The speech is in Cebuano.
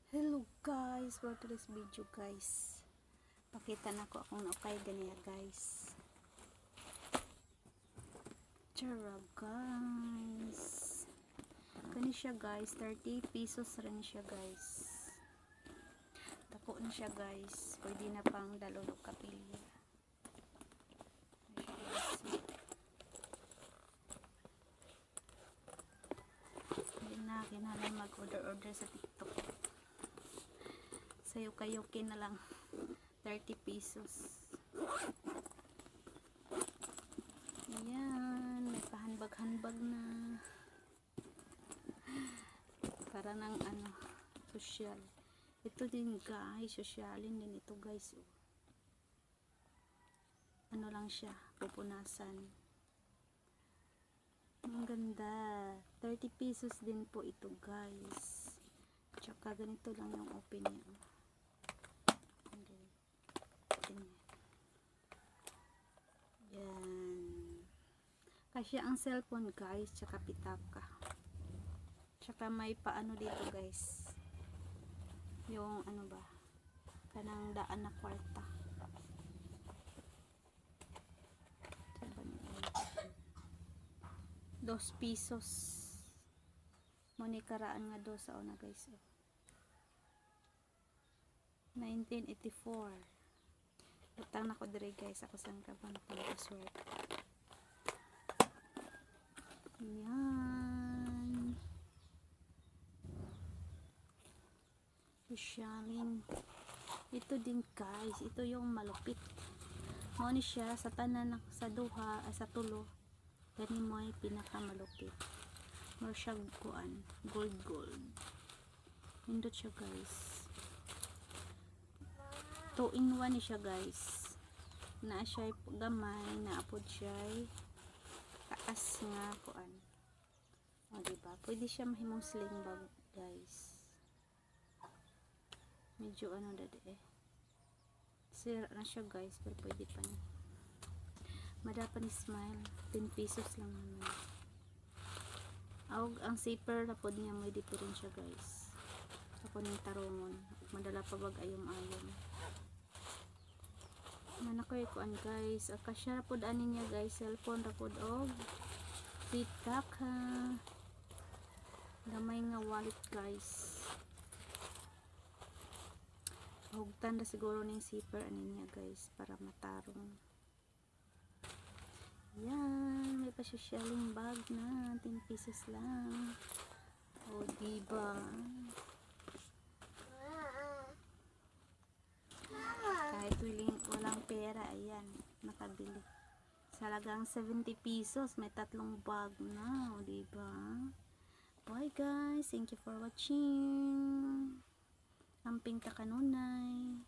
Hello guys, for today's video guys. Pakita na ko akong naukay ganiya, guys. Tara guys. Kani siya guys, 30 pesos rin siya, guys. Dako na siya, guys. Pwede na pang dalon og kapilya. Ano siya, guys. Hindi na kinahanglan mag-order-order sa TikTok. Sa ukay-ukay na lang. 30 pesos. Ayan, may pahandbag-handbag na. Para ng ano, social. Ito din guys, sosyalin din ito, guys. Oh. Ano lang siya, pupunasan. Ang ganda. 30 pesos din po ito, guys. Tsaka ganito lang yung open niya. Oh. And then, ganyan. Yan. Kasya ang cellphone, guys, tsaka pitaka. Tsaka may paano dito, guys. Yung ano ba? Kanang daan na kwarta. Saan ba niya? 2 pesos. Mao ni karaan nga dos sa una, guys. Oh. 1984. Butang na ko dire, guys. Ako sang kaban pang password. Yan. Sosyalin. Ito din, guys. Ito yung malupit. Mao ni siya sa tanan sa duha, ay, sa tulo. Kani mo ay pinakamalupit. More siya kuan, gold gold. Nindot siya, guys. 2 in 1 ni siya, guys. Na siya gamay, naa pod siya taas nga kuan. O, diba? Pwede siya mahimong sling bag, guys. Medyo ano dade eh. Sira na siya, guys, pero pwede pa ni. Mada pa ni smile. 10 pesos lang naman. Awg ang zipper na pod niya may diferensya, guys. Ako ning tarungon. Madala pa bag ayom-ayom. Mana ko kuan, guys. Kasya ra pod ani niya, guys. Cellphone ra pod og pitaka. Gamay nga wallet, guys. Hugtan ra siguro ning zipper ani niya, guys, para matarong. Yan, may pa-sosyaling bag na 10 pesos lang. O, diba? Kahit walang pera, ayan, nakabili. Sa halagang 70 pesos, may tatlong bag na, o, diba? Bye guys, thank you for watching. Amping ta kanunay.